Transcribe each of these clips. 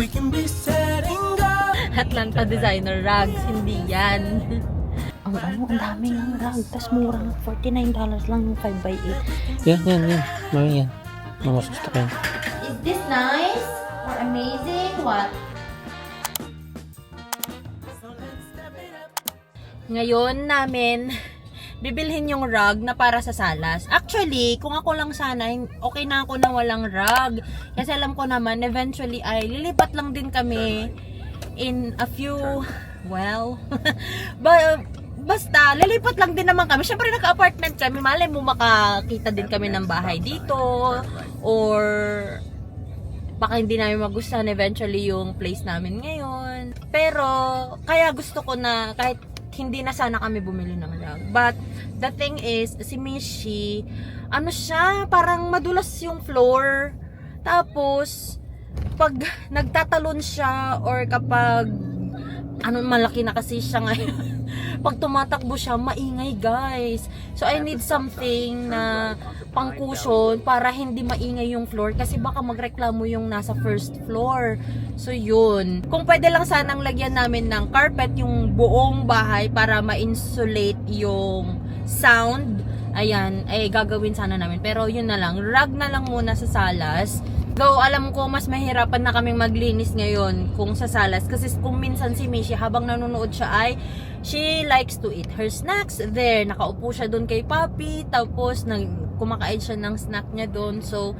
We can be setting go. Atlanta Designer Rugs, hindi yan. Ang daming ang rug. Tas mura nga. $49 lang yung 5x8. Yan. Mami yan. Mga gusto ko yan. Is this nice? Or amazing? What? Ngayon namin bibilhin yung rug na para sa salas. Actually, kung ako lang sana, okay na ako na walang rug. Kasi alam ko naman, eventually ay lilipat lang din kami in a few, well, basta, lilipat lang din naman kami. Siyempre, naka-apartment kami. Malay mo makakita din kami ng bahay dito. Or baka hindi namin magustuhan eventually yung place namin ngayon. Pero, kaya gusto ko na kahit hindi na sana kami bumili ng rug. But, the thing is, si Mishi, ano siya, parang madulas yung floor. Tapos, pag nagtatalon siya, or kapag, malaki na kasi siya ngayon, pag tumatakbo siya, maingay guys. So, I need something na pang cushion para hindi maingay yung floor kasi baka magreklamo yung nasa first floor. So, yun. Kung pwede lang sanang lagyan namin ng carpet yung buong bahay para ma-insulate yung sound, ayan, ay gagawin sana namin. Pero yun na lang, rug na lang muna sa salas. Though, alam ko mas mahirapan na kaming maglinis ngayon kung sa salas. Kasi kung minsan si Mishi, habang nanonood siya ay, she likes to eat her snacks there. Nakaupo siya doon kay Papi. Tapos, kumakain siya ng snack niya doon. So,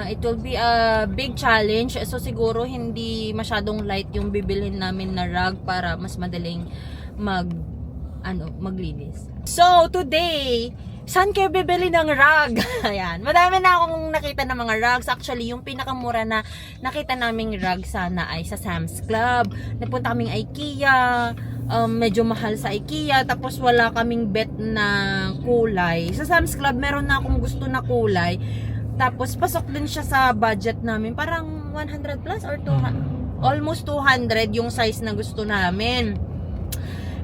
it will be a big challenge. So, siguro hindi masyadong light yung bibilhin namin na rug para mas madaling maglinis. So, today, saan kayo bibili ng rug? Ayan. Madami na akong nakita ng mga rugs. Actually, yung pinakamura na nakita naming rug sana ay sa Sam's Club. Napunta kaming IKEA. Medyo mahal sa IKEA. Tapos wala kaming bet na kulay. Sa Sam's Club, meron na akong gusto na kulay. Tapos pasok din siya sa budget namin. Parang 100 plus or 200. Almost 200 yung size na gusto namin.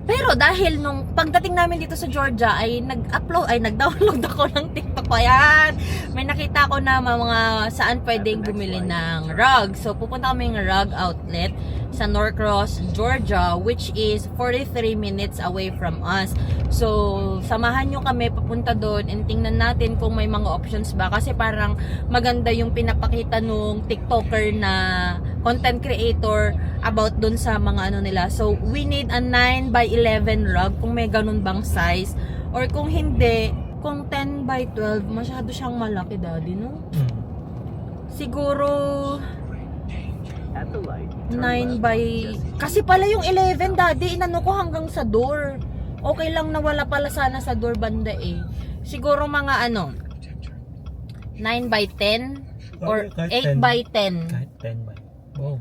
Pero dahil nung pagdating namin dito sa Georgia ay nag-download ako ng TikTok. Ayan, may nakita ko na mga saan pwedeng bumili ng rug. So pupunta kami ng rug outlet sa Norcross, Georgia, which is 43 minutes away from us. So samahan nyo kami papunta doon and tingnan natin kung may mga options ba. Kasi parang maganda yung pinapakita nung TikToker na content creator about doon sa mga nila. So we need a 9x11 rug kung may ganun bang size. Or kung hindi, kung 10x12, masyado siyang malaki, daddy, no? Siguro 9 by... Kasi pala yung 11, daddy, inano ko hanggang sa door. Okay lang na wala pala sana sa door banda eh. Siguro mga 9 by 10 or 8 by 10. Kahit 10 by. Oh,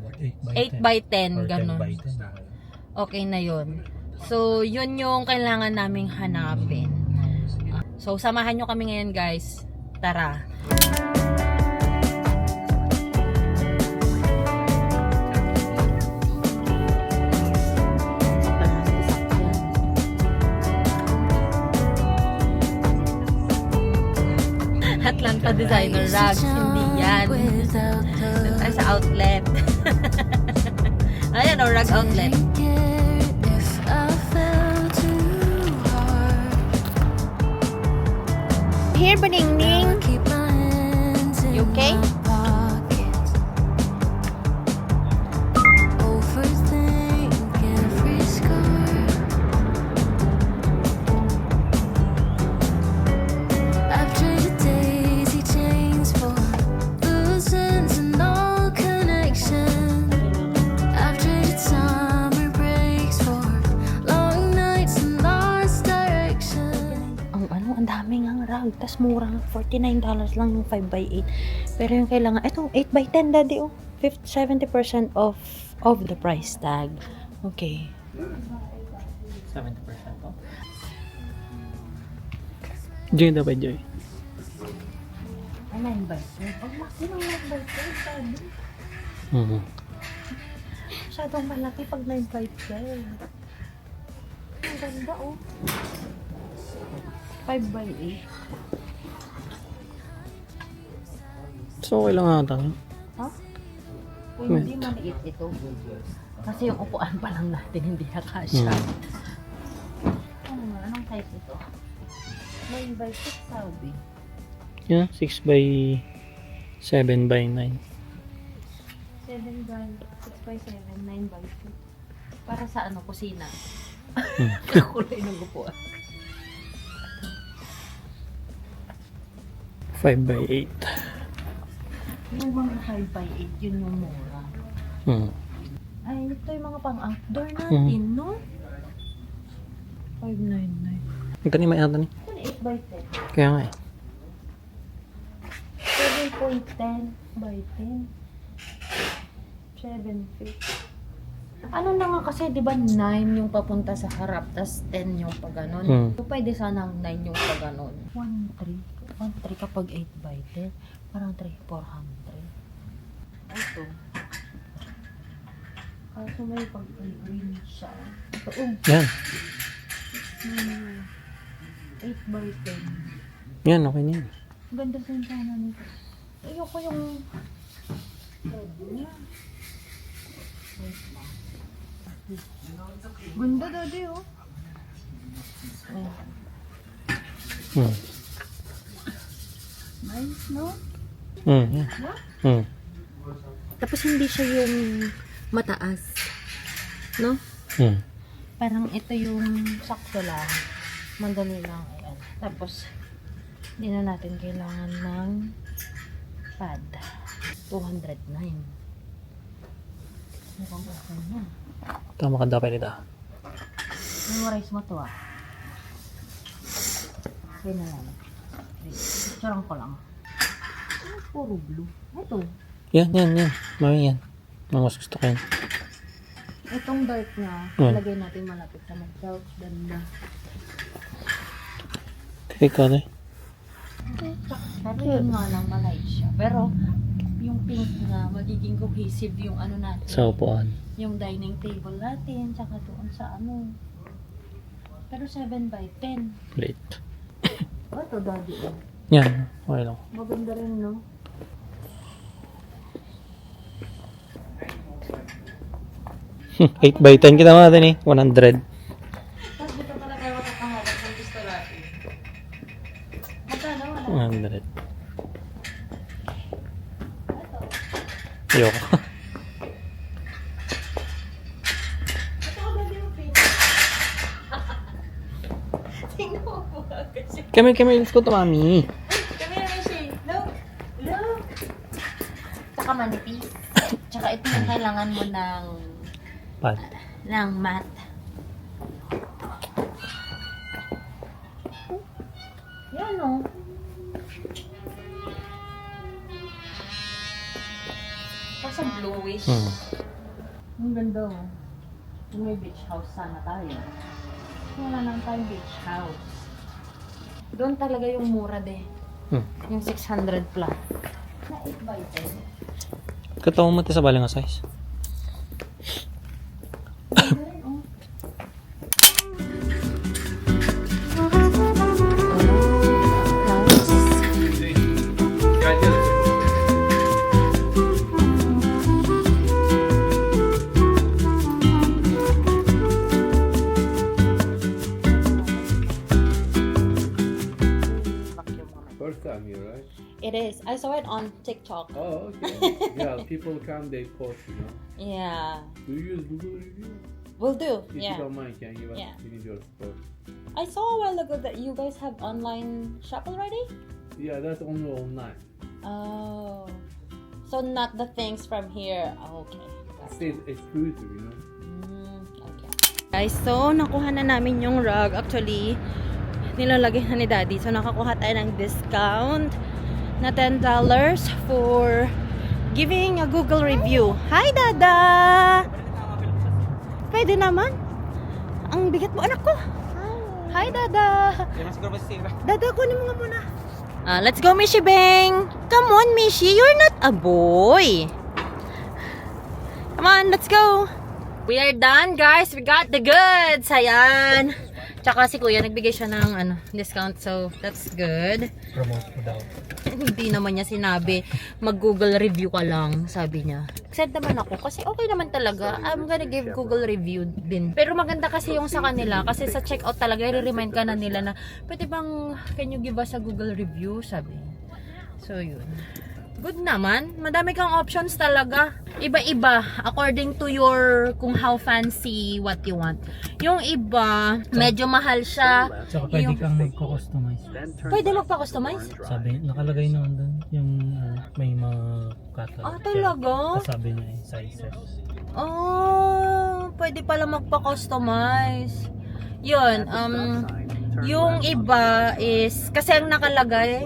8 by 10, or ganun. 10 by 10. Okay na yun. So, yun yung kailangan naming hanapin. So, samahan nyo kami ngayon, guys. Tara. Atlanta Designer Rugs, hindi yan. Doon tayo sa outlet. Ayan o, rug outlet. Here, Baning-ning. You okay? Tas mura nga, $49 lang yung 5x8. Pero yung kailangan, etong 8x10 daddy, 70% off the price tag. Okay. 70% off. Joy na ba, Joy? 9x10. Ang laki ng 9x10 daddy. Masyadong malaki pag 9x10. Ang ganda 5x8. So, okay lang ata. Ha? Kung hindi maliit ito. Kasi yung upuan pa lang natin hindi nakasya. Ano nga, anong size ito? 9 by 6 sabi. Yeah, 6 by 7 by 9. 7 by 6 by 7, 9 by 2. Para sa ano, kusina. Kulay ng upuan. 5 by 8. Yung mga 5 by 8, yun yung mura. Ay, ito yung mga pang-outdoor natin, no? 599. Ang kanina may ata ni. Ito na 8 by 10. Kaya nga eh. 7.10 by 10. 7 feet. Ano na nga kasi, di ba 9 yung papunta sa harap, tas 10 yung pag ganon. So, pwede sanang 9 yung pag ganon. 1.3 kapag 8 by 10. Parang 3,400. Ito. Kaso may pag-green siya. Ito, Yan. 8 by 10. Yan, okay na yan. Ganda sana nito. Ayoko yung ganda daddy oh. Nice, no? Yan. Tapos hindi siya yung mataas. No? Parang ito yung sakto lang. Madali lang. Ayan. Tapos, hindi na natin kailangan ng pad. 209. Mukhang okay na. Tama ka dapat nito. Memorize mo to ah. Okay na lang. Picturean ko lang. Puro blue. Ito. Yan. Mami yan. Mas gusto ko yan. Itong dark niya, ilagay natin malapit sa mag-couch. Ganda. Ikaw na eh. Pero yun nga lang, malight siya. Pero, yung pink nga, magiging cohesive yung ano natin. Sa upuan. Yung dining table natin, tsaka doon sa ano. Pero 7 by 10. Late. Ito, daddy. Yan. Okay lang. Maganda rin, no? Hmm, 8 by 10 kita natin eh. 100. Tapos dito pala kayo matapangarap ng gusto natin. Magkano? Wala. 100. Ayoko. Ito ko daddy yung pink. Tingnan mo po kasi. Kami, let's go to mami. Kami na siya. Look. Tsaka manipis. Tsaka ito yung kailangan mo Pad. ng mat. Yan o. Kasi bluish. Ang ganda o. Yung may beach house sana tayo. Wala lang tayong beach house. Doon talaga yung mura de. Yung 600 plus. Na 8 by 10. Katawa mo sa balang size. First time here, right? It is. I saw it on TikTok. Oh, okay. Yeah, people come, they post, you know. Yeah. Do you use Google Review? Will do. If you don't mind, can you give us Yeah. we need your support? I saw a while ago that you guys have online shop already? Yeah, that's only online. Oh. So not the things from here. Oh, okay. It's exclusive, you know. Okay. Guys, so nakuha na namin yung rug. Actually, nilalagay na ni Daddy. So nakakuha tayo ng discount na $10 for giving a Google review. Hi, Dada! Pwede naman. Ang bigat mo, anak ko. Hi, Dada! Dada, kunin mo nga muna. Let's go, Mishi Beng! Come on, Mishi. You're not a boy. Come on, let's go. We are done, guys. We got the goods. Ayan. Tsaka si kuya, nagbigay siya ng discount. So, that's good. Promote mo daw. Hindi naman niya sinabi, mag-Google review ka lang, sabi niya. Excited naman ako kasi okay naman talaga. I'm gonna give Google review din. Pero maganda kasi yung sa kanila kasi sa checkout talaga, i-remind ka na nila na pwede bang, can you give us a Google review, sabi. So, yun. Good naman. Madami kang options talaga. Iba-iba. According to your, kung how fancy what you want. Yung iba, medyo mahal siya. Tsaka pwede kang magko-customize. Pwede magpa-customize? Sabi, nakalagay naman doon yung may mga catalog. Ah, talaga? Sabi niya yung sizes. Oh, pwede pala magpa-customize. Yun, yung iba is, kasi ang nakalagay,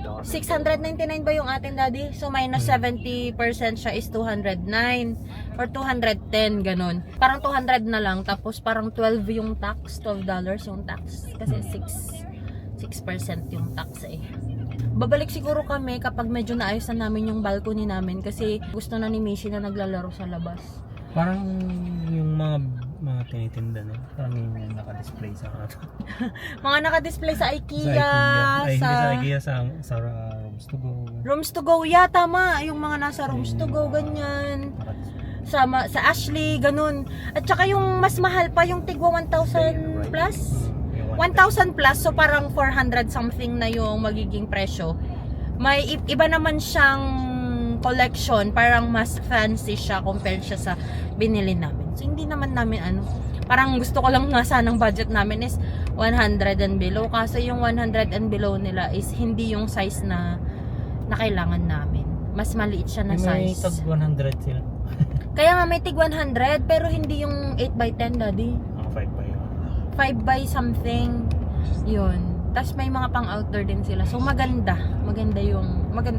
699 ba yung atin, daddy? So, minus 70% siya is 209 or 210, ganun. Parang 200 na lang, tapos parang 12 yung tax, $12 yung tax. Kasi 6% yung tax eh. Babalik siguro kami kapag medyo naayos na namin yung balcony namin kasi gusto na ni Mishi na naglalaro sa labas. Parang yung mga tinitinda na, parang yung naka-display sa Mga naka-display sa IKEA, Ay, hindi sa IKEA, sa Rooms to Go. Rooms to Go, yeah, tama. Yung mga nasa Rooms to Go, ganyan. Sa Ashley, ganun. At saka yung mas mahal pa, yung tigwa 1,000 plus. 1,000 plus, so parang 400 something na yung magiging presyo. May iba naman siyang collection, parang mas fancy siya compared siya sa binili namin. So, hindi naman namin parang gusto ko lang nga sanang budget namin is 100 and below. Kasi yung 100 and below nila is hindi yung size na kailangan namin. Mas maliit siya na may size. tag 100 sila. Kaya nga may tig 100, pero hindi yung 8x10, daddy. 5 pa yun. 5 by something. Yun. Tapos may mga pang outdoor din sila. So maganda. Maganda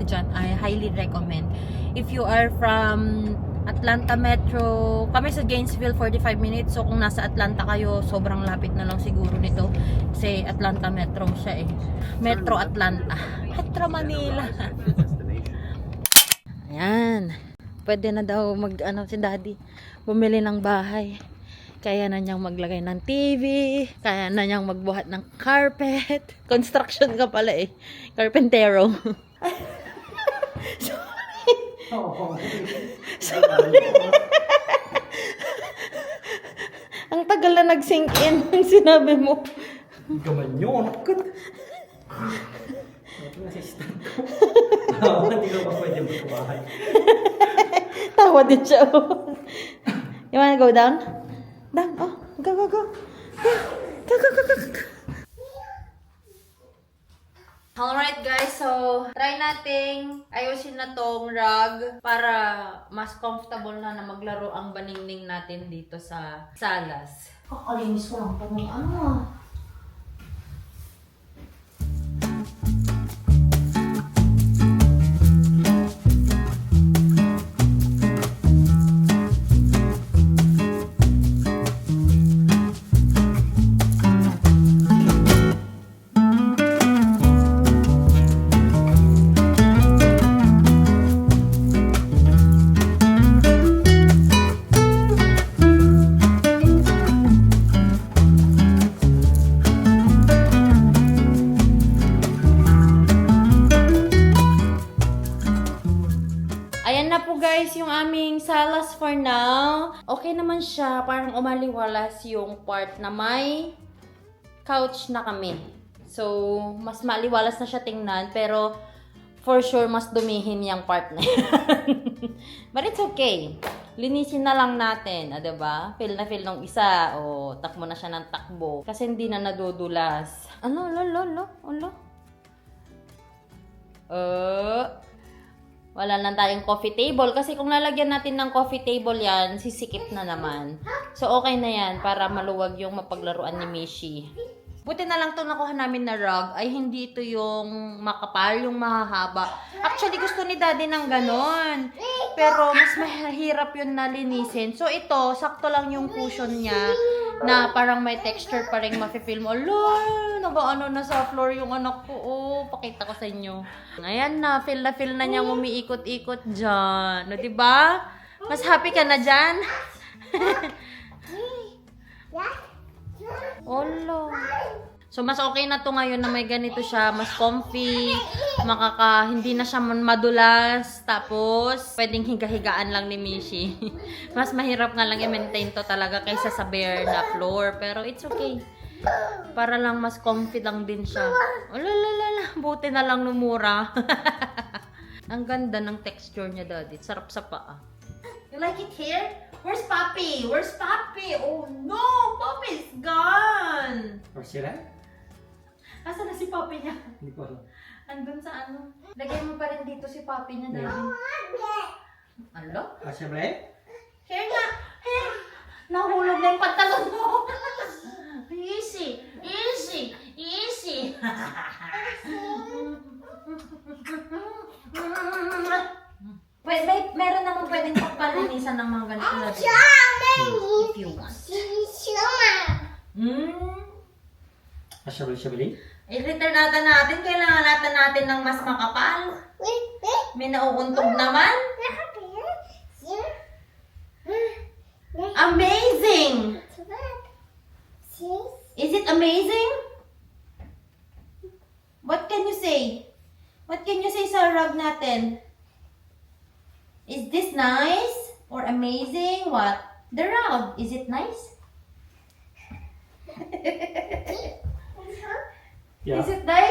dyan. I highly recommend. If you are from Atlanta Metro, kami sa Gainesville 45 minutes. So kung nasa Atlanta kayo, sobrang lapit na lang siguro nito. Kasi Atlanta Metro siya eh. Metro Atlanta. Metro Manila. Ayan. Pwede na daw si daddy bumili ng bahay. Kaya na niyang maglagay ng TV. Kaya na niyang magbuhat ng carpet. Construction ka pala eh. Carpentero. Sorry. Ang tagal na nag-sink in ang sinabi mo. Gaman yun. Hindi ka pa pwede magkabahay. Tawa din siya. You wanna go down? Down. Oh, go. Go. Alright guys, so try nating ayusin na tong rug para mas comfortable na maglaro ang baningning natin dito sa salas. Kakalinis ko lang ito ng guys, yung aming salas for now. Okay naman siya. Parang umaliwalas yung part na may couch na kami. So, mas maliwalas na siya tingnan. Pero, for sure, mas dumihin yung part na yan. But it's okay. Linisin na lang natin. Diba? Feel na feel nung isa. O, takbo na siya ng takbo. Kasi hindi na nadudulas. Ano? Wala lang tayong coffee table. Kasi kung lalagyan natin ng coffee table yan, sisikip na naman. So, okay na yan para maluwag yung mapaglaruan ni Mishi. Buti na lang to nakuha namin na rug ay hindi ito yung makapal, yung mahahaba. Actually, gusto ni daddy ng ganon. Pero mas mahirap yun na linisin. So, ito, sakto lang yung cushion niya na parang may texture pa rin mafe-feel mo. Lord, nag-ano na sa floor yung anak ko. Oh, pakita ko sa inyo. Ayan na, feel na niyang umiikot-ikot dyan. No, diba? Mas happy ka na dyan? Olo. So, mas okay na to ngayon na may ganito siya. Mas comfy. Hindi na siya madulas. Tapos, pwedeng higa-higaan lang ni Mishi. Mas mahirap nga lang i-maintain to talaga kaysa sa bare na floor. Pero it's okay. Para lang mas comfy lang din siya. Olalalala. Buti na lang numura. Ang ganda ng texture niya, Daddy. Sarap sa paa. You like it here? Where's Papi? Where's Papi? Oh no! Papi's gone! Or sila? Asan na si Papi niya? Hindi ko alam. Andun sa ano? Lagay mo pa rin dito si Papi niya, Daddy. Ano? Ah, siyempre? Here nga! Here! Nahulog na yung pantalon mo! Easy! Easy! Easy! Meron naman pwedeng pagpalinisan ng mga ganito na dito. If you want. Ah, siyempre? I-return natin. Kailangan natin ng mas makapal. May nauuntog naman. Amazing! Is it amazing? What can you say? What can you say sa rug natin? Is this nice? Or amazing? What? The rug, is it nice? Yeah. Is it nice?